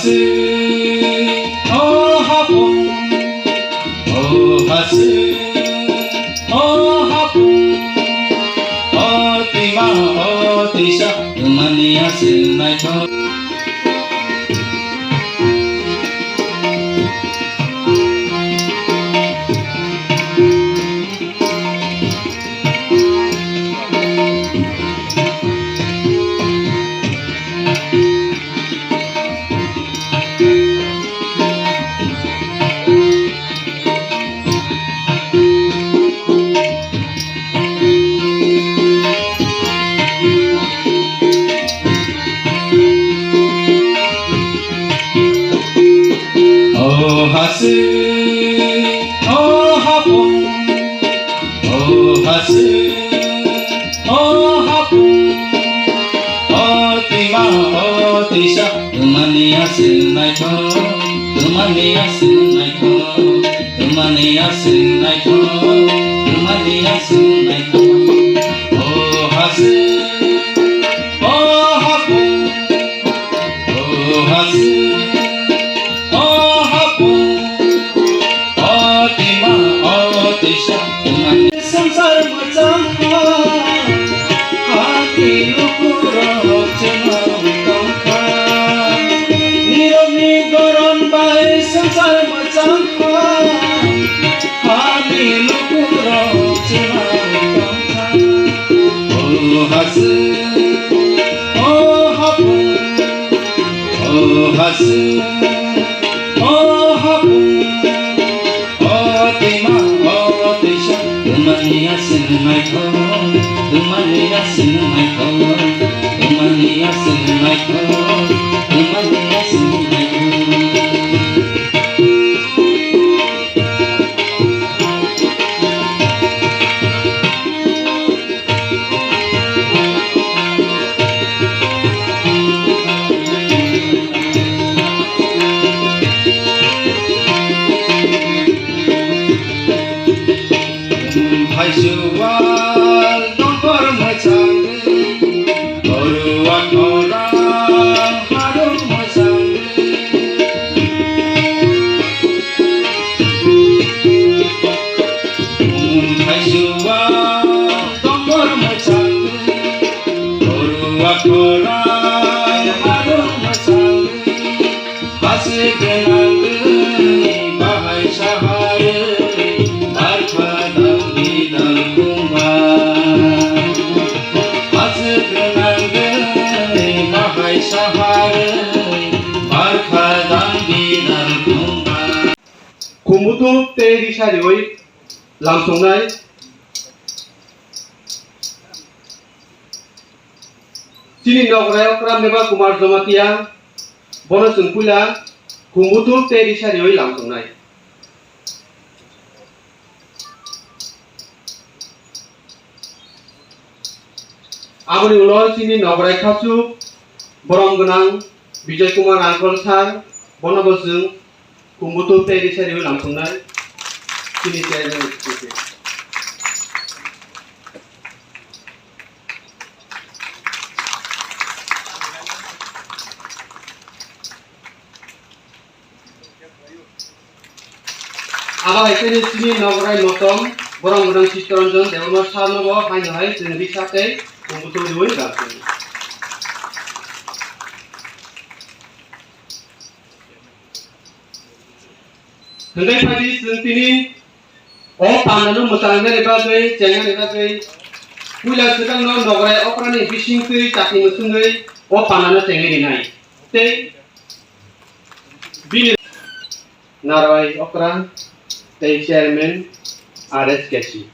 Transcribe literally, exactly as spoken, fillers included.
O hapung, o hasu, o hapung, o tima, o tisa, tumani hasu naithok. O hasu, o hapung, o hasu, o hapung, o tima, o tisa, tumani hasu naithok, tumani hasu naithok, tumani hasu naithok, tumani hasu naithok. O hasu, o hapung, o hasu, o hapung, o tima, o tisa, tumani. Swngchar mwchang kha, ani lukurok chwngno tong kha. Nirokni goron bai swngchar mwchang kha, ani lukurok chwngno tong kha. O hasu, o hapung, o hasu, o hapung, o tima, o tisa, tumani hasu naithok, tumani hasu naithok, tumani hasu naithok, tumani hasu naithok. Phaisua dongkor mwchang, borua khorang harung mwchang. Phaisua dongkor mwchang, borua khorang harung mwchang. Hase gwnangwi bahai saharwi barkha dangwi dalkhumba. Hase gwnangwi bahai saharwi barkha dangwi dalkhumba. Khumbuthum tei risa riwi lamsongnai. Chini nograi okra Meba Kumar Jamatia, bono chwng puila Khumbuthum tei risa riwi lamsongnai. Aboni ulo chini nograi khachuk borom gwnang Bijoy Kumar Rangkhol sir, bono bo chwng Khumbuthum tei risa riwi lamsongnai chini chairman. Abo hai khe chini nograi motom borom gwnang Chittaranjan Debbarma sir no bo haino hai chwng risa tei Khumbuthum riwi lamsongnai. Hwnwi phai di, chwng tini o pandano mwchangnani bagwi, chengnani bagwi, puila swkangno nograi okrani bisingtwi chati mwswngwi o pandano chengwi rinai. Tei bini Narwai okra tei chairman R S K C.